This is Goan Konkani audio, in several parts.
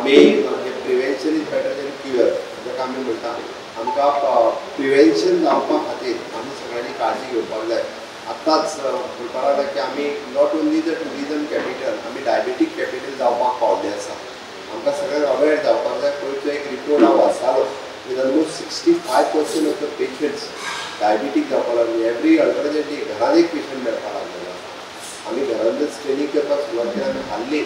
आमी prevention is better than cure जाका आमी म्हणटा. आमकां प्रिवेन्शन जावपा खातीर आमी सगळ्यांनी काळजी घेवपाक जाय. आतांच म्हणपाक लागला की आमी not only the tourism capital, आमी डायबेटीक कॅपिटल जावपाक पावल्ले आसा. आमकां सगळ्यांक अवेर जावपाक जाय. पयरचो एक रिपोर्ट हांव वाचतालो, almost 65% of the patients diabetic जावपाक लागली. एवरी अल्टरनेट डे घरान एक पेशंट मेळपाक लागलेलो आसा. आमी घरान जर स्क्रिनींग करपाक सुरवात केल्या, आमी हाल्ली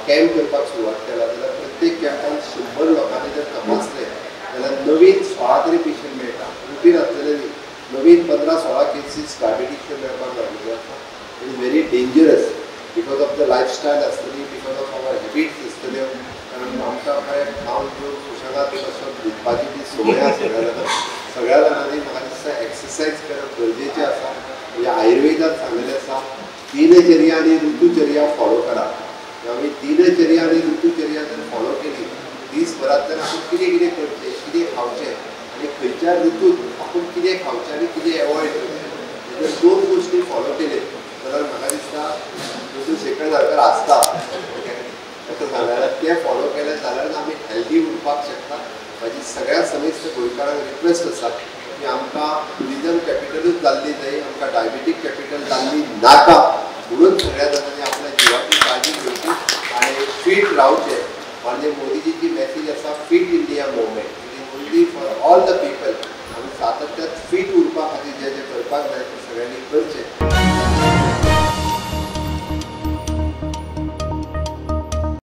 कॅम्प करपाक सुरवात केला जाल्यार प्रत्येक कॅम्पान 100 लोकांनी जर तपासले जाल्यार नवीन 16 तरी पेशंट मेळटा. रुटीन आसलेले न्ही, नवीन 15-16 केसीस डायबिटीजच्यो मेळपाक लागलेल्यो आसा. It is very dangerous because of the lifestyle आसतली, because of our habits आसतल्यो. कारण आमकां काय खावन जेवन सुशेगाद तसो न्हिदपाची ती संवय आसा सगळ्या जाणांक. सगळ्या जाणांनी म्हाका दिसता एक्सरसायज करप गरजेचें आसा. म्हणजे आयुर्वेदात सांगलेलें आसा, दिनचर्या आनी ऋतुचर्या फॉलो करा. आमी दिनचर्या आनी ऋतुचर्या जर फॉलो केली, दीसभरांतल्यान आपूण कितें कितें करचें, कितें खावचें आनी खंयच्या ऋतूत आपूण कितें खावचें आनी कितें एवॉयड करचें, जर 2 गोश्टी फॉलो केल्यो जाल्यार म्हाका दिसता जसो शेखर झारकर आसता तशें जाल्यार तें फॉलो केलें जाल्यार आमी हेल्दी उरपाक शकता. म्हाजी सगळ्या समेस्त गोंयकारांक रिक्वेस्ट आसा की आमकां टुरिजम कॅपिटलूच जाल्ली जाय, आमकां डायबेटीक कॅपिटल जाल्ली नाका. म्हणून सगळ्या जाणांनी आपल्या जिवाची काळजी घेवची आनी फीट रावचें. म्हणजे मोदीजीची मॅसेज आसा fit India movement, it is only for